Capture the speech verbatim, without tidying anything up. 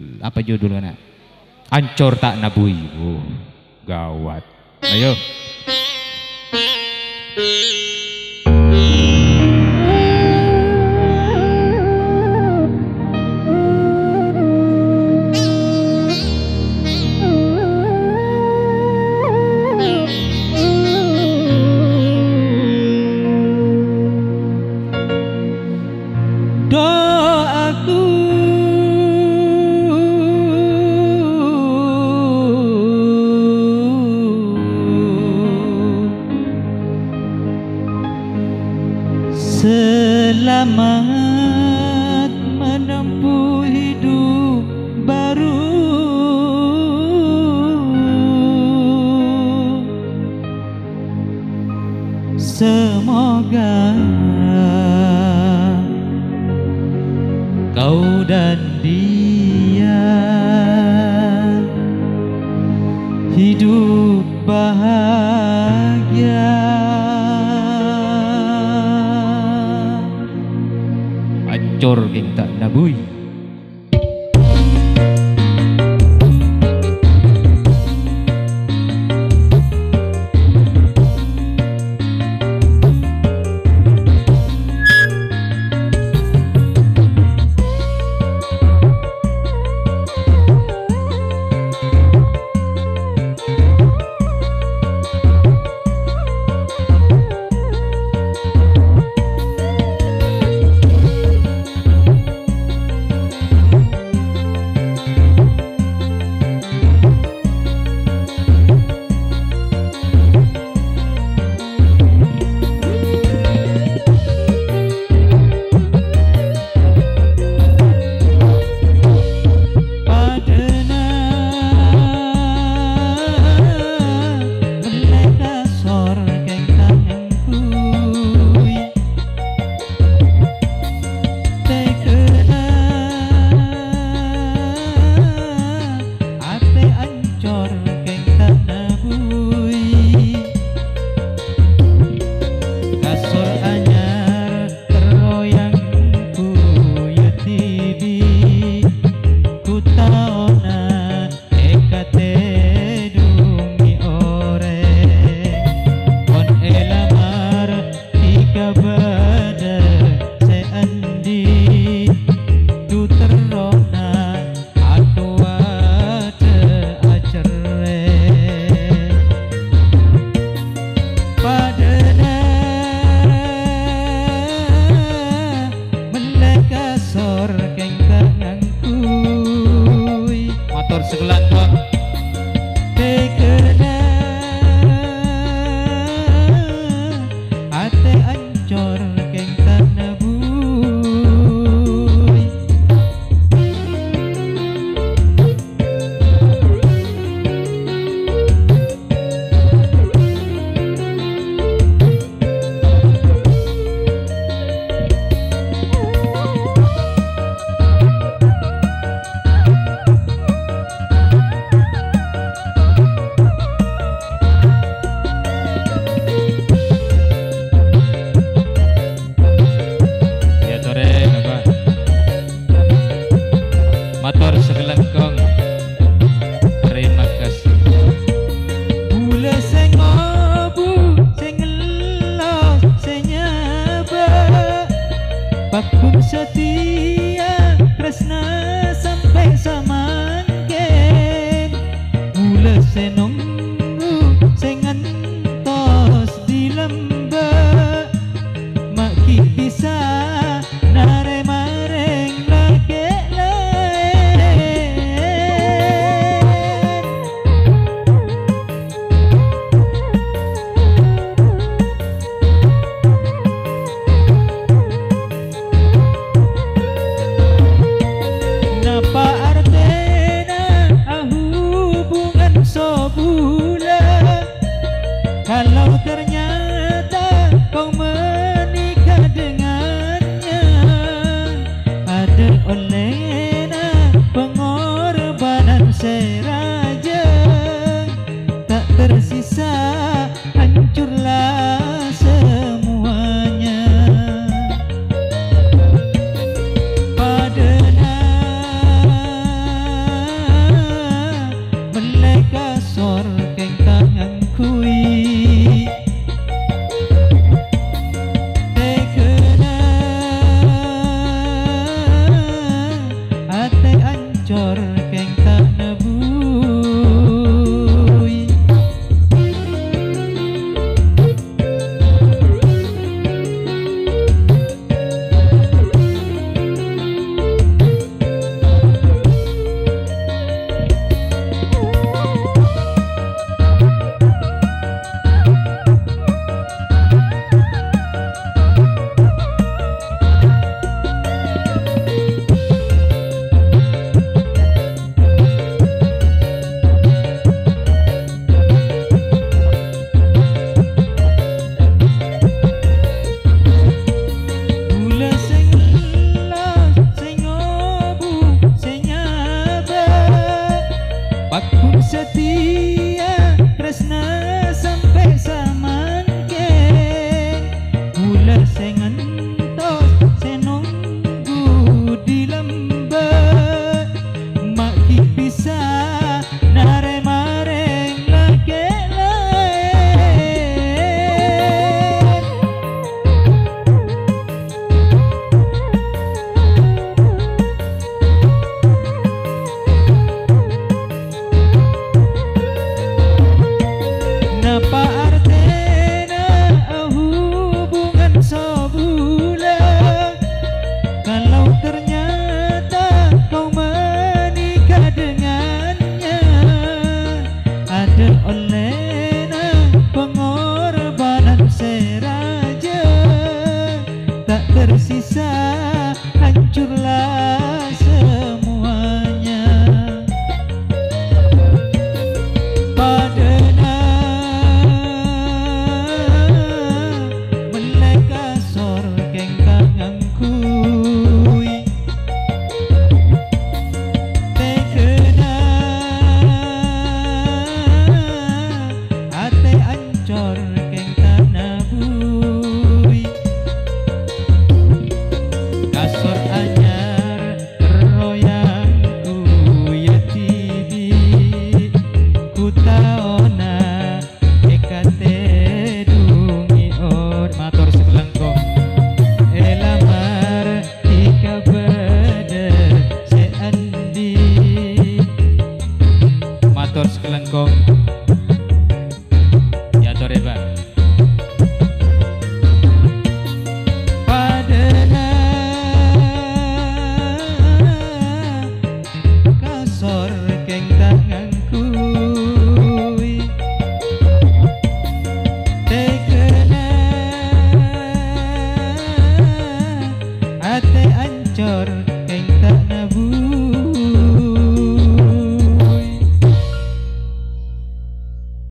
Apa judulnya, nak? Ancor Ta' Nabbhuwi. Wuh, gawat. Ayo. Du'âku selamat menempuh hidup baru. Semoga kau dan dia hidup bahagia. Ancor kèng ta' nabbhuwi. Padâna mellè kasor kèng ta' ngangghuy. Tegghâna atè ancor kèng ta' nabbhuwi. Kasor anyar terro èangghuy dhibi', ghu taona èkatèdhungè orèng. Mon èlamar dhika bâdâ sè andi', ghu terrona atowa dâ' acerrè. Padâna mellè kasor kèng ta' ngangghuy. Mator sakalangkong. Tegghâna atè ancor kèng ta' nabbhuwi. Yâ, torè, Bapak. Mator sakalangkong. Terima kasih. Bulâ sè ngobu, sè ngellos, sè nyabâ'. Pagghun satèya, tresna sampè' samangkèn. Bulâ sè nongghu, sè ngantos di lembâ'. Ma' ghi' bisa narèma rèng lakè' laèn. Napa artèna ahubungan sobulâ? Kalau ternyata kau menikah dengannya, ada ollèna pengorbanan sè rajâ, tak tersisa, hancurlah semuanya. Padâna Cor keng ta' nabui. Kaulâ sè ngellos, sè ngobu, sè nyabâ', pagghun satèya tresna sampè' samangkèn. Kaulâ sè ngantos, sè nongghu è lambâ', ma' ghi' bisa